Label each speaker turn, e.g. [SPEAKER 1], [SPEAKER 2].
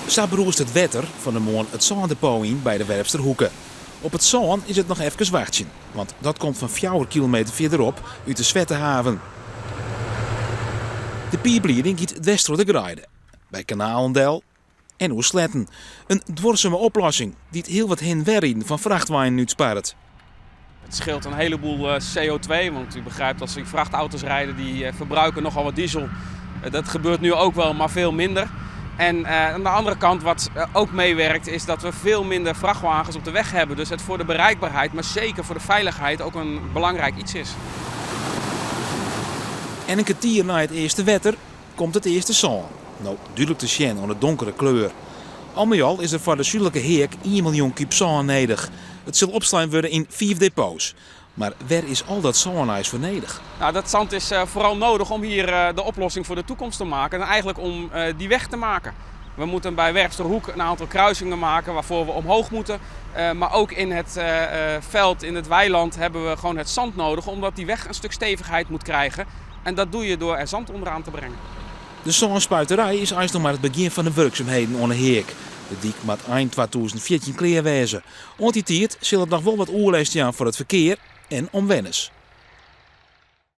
[SPEAKER 1] Sa brûst it wetter fan 'e moarn it sândepot yn by de Werpsterhoeke. Op it sân is it noch efkes wachtsjen, want dat komt fan fjouwer kilometer fierderop út de Swettehaven. De piiplieding giet dwers troch de greide, by kanalen del en oer sletten. In duorsume oplossing dy't hiel wat hin-en-wer riden fan frachtweinen útsparret.
[SPEAKER 2] Het scheelt een heleboel CO2, want u begrijpt als die vrachtauto's rijden, die verbruiken nogal wat diesel. Dat gebeurt nu ook wel, maar veel minder. En aan de andere kant, wat ook meewerkt, is dat we veel minder vrachtwagens op de weg hebben. Dus het voor de bereikbaarheid, maar zeker voor de veiligheid ook een belangrijk iets is.
[SPEAKER 1] En in kertier nei it earste wetter komt it earste sân. No dúdlik te sjen oan de donkere kleur. Al mei al is der foar de súdlike heak ien miljoen kúb sân nedich. It sil opslein wurde yn fiif depots. Mar wêr is al dat sân eins foar nedich?
[SPEAKER 2] Nou, dat zand is vooral nodig om hier de oplossing voor de toekomst te maken en eigenlijk om die weg te maken. We moeten bij Werpsterhoek een aantal kruisingen maken waarvoor we omhoog moeten. Maar ook in het veld, in het weiland, hebben we gewoon het zand nodig omdat die weg een stuk stevigheid moet krijgen. En dat doe je door er zand onderaan te brengen.
[SPEAKER 1] De sânspuiterij is eins noch mar it begjin fan de wurksumheden oan de Heak. De dyk moat ein 2014 klear wêze. Oant dy tiid sil it noch wol wat oerlêst jaan foar it ferkear en omwenners.